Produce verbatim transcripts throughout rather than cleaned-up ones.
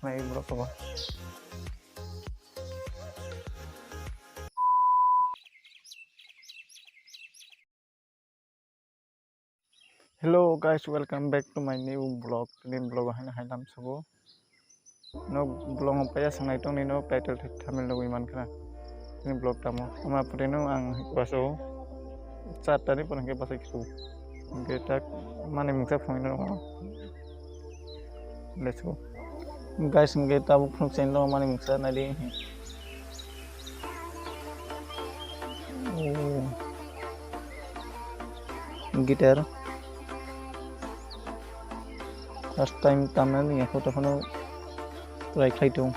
nai borok rogo. Hello guys, welcome back to my new vlog. Tini vlog haino hailam sugo. No vlog no paya sanai tong ni no title thumbnail nugui mankha. Tini vlog tamo. Ama pore no ang baso chat tani pore ke baso kisu. Ge tak mane mungsa phone no. Let's go. Guys, hingke tabuk phunuk chengno mani mungsa naidi. Oh. Guitar. First time tamnani, ako tokhono try khlai tong.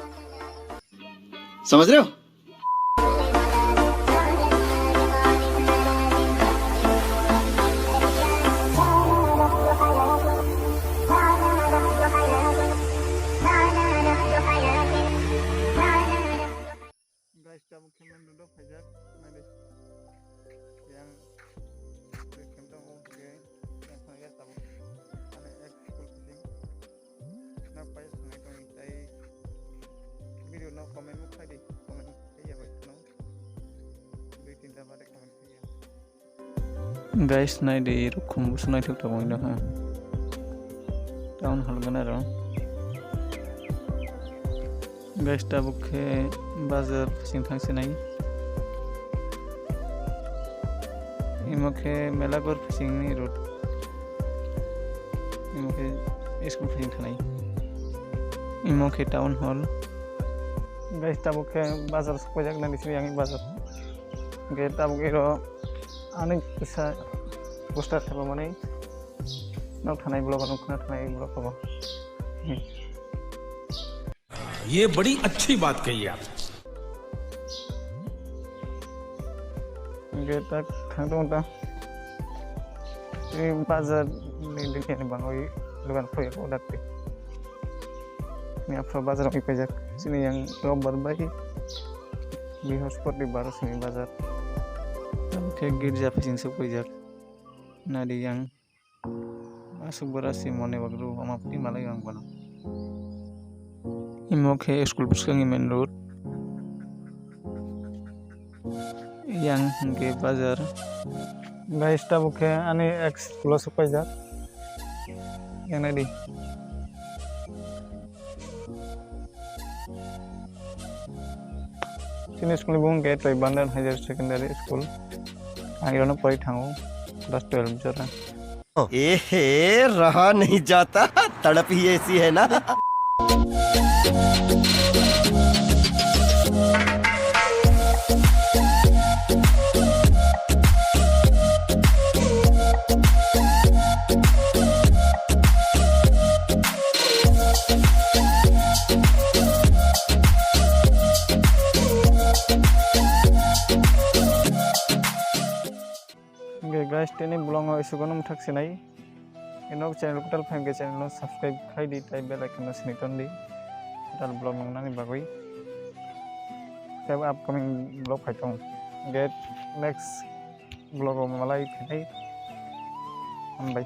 समझ रहे हो? Guys, tabuk khe main road o phaijak, naidi. Yang khe tabuk khe, yang khe tabuk. Ani ek school khe. Na pai sanai tong tai video no comment bo khai di, comment khai ya bai no. Dui tinta bade comment khai ya. Guys, naidi rukhum busu naithok tabuk no ha. Town hall gana ro. Guys, tabuk khe bazar phasing thang sinai. Imo khe Melagor phasing ni road. Imo khe school phasing thanai. Imo khe town hall. Guys, tabuk khe bazar sokphaijak nai bisini yang bazar. Ge tabuk iro ani kisa poster thapa mani. Nok thanai vlog, nok khna thanai vlog habo. ये बड़ी अच्छी बात कही आप। Hingke tak thang tong ta. Tei bazar ni dini ani bangwi dogan khoi ko dakti. Ni aphro bazar oi pajak. Sini yang rob bar bai. Bihospotibar sini bazar. Tam khe girja phasing sok pajak. Nadi yang. Aswk bwrasi mone bagru ama pudi malai ang bono. Imo khe school bwskangni main road. Yang hwnkhe bazar. Guys, tabuk khe ani ex school o sok paijak. Yang naidi. Chini school ni bung khe tei Bandhan Higher Secondary School. Ang irono pori thango class twelve jora. ए हे, रहा नहीं जाता, तड़प ही ऐसी है ना। Hingke guys, tini vlog no isugo no mwthak sinai. Ino channel kwtal phai hingke channel no subscribe khai di, tai bell icon no sinai ton di. Kwtal vlog nungnani bagwi. Tei upcoming vlog phai tong. Hingke next vlog o malai phinai. Hambai.